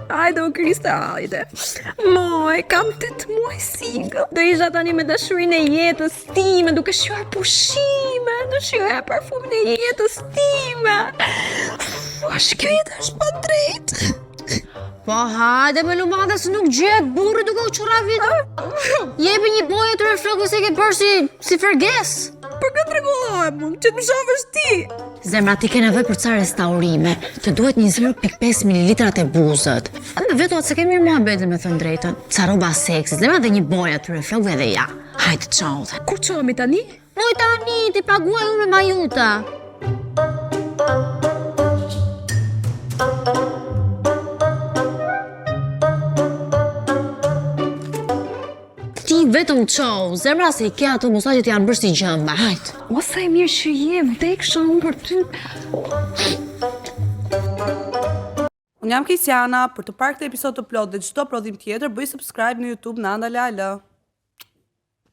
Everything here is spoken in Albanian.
Hajde, o Kriste, hajde. Moj, kam 8 muaj single. Do isha tani me dashurinë e jetës time, duke shijuar pushime, do shijoja parfumin e jetës time. Uf, kjo jetë është pa drejtë. Po hajde me lumade se nuk gjet burri duke u qurravitur. Jepi një bojë atyre flokëve se i ke bërë si, si fërgesë. Për këtë rregullohem unë, që të më shohësh ti. Zemra, ti ke nevojë për ca restaurime. Të duhet një 0.5 ml te buzët. A me vetullat s'e ke mirë muhabetin me thënë drejtën. Ca rroba seksi, zemra dhe një bojë atyre flokëve dhe ja. Hajde, çau. Kur çohemi tani? Moj tani, t'i paguaj unë me majuta. Ti vetëm çohu, zemra se i ke ato mustaqet janë bërë si gjemba, hajt. O, sa e mirë që je, vdeksha unë për ty. Unë jam Kesiana, për të parë këtë episod të plotë dhe çdo prodhim tjetër, bëj subscribe në YouTube Nanda Lala.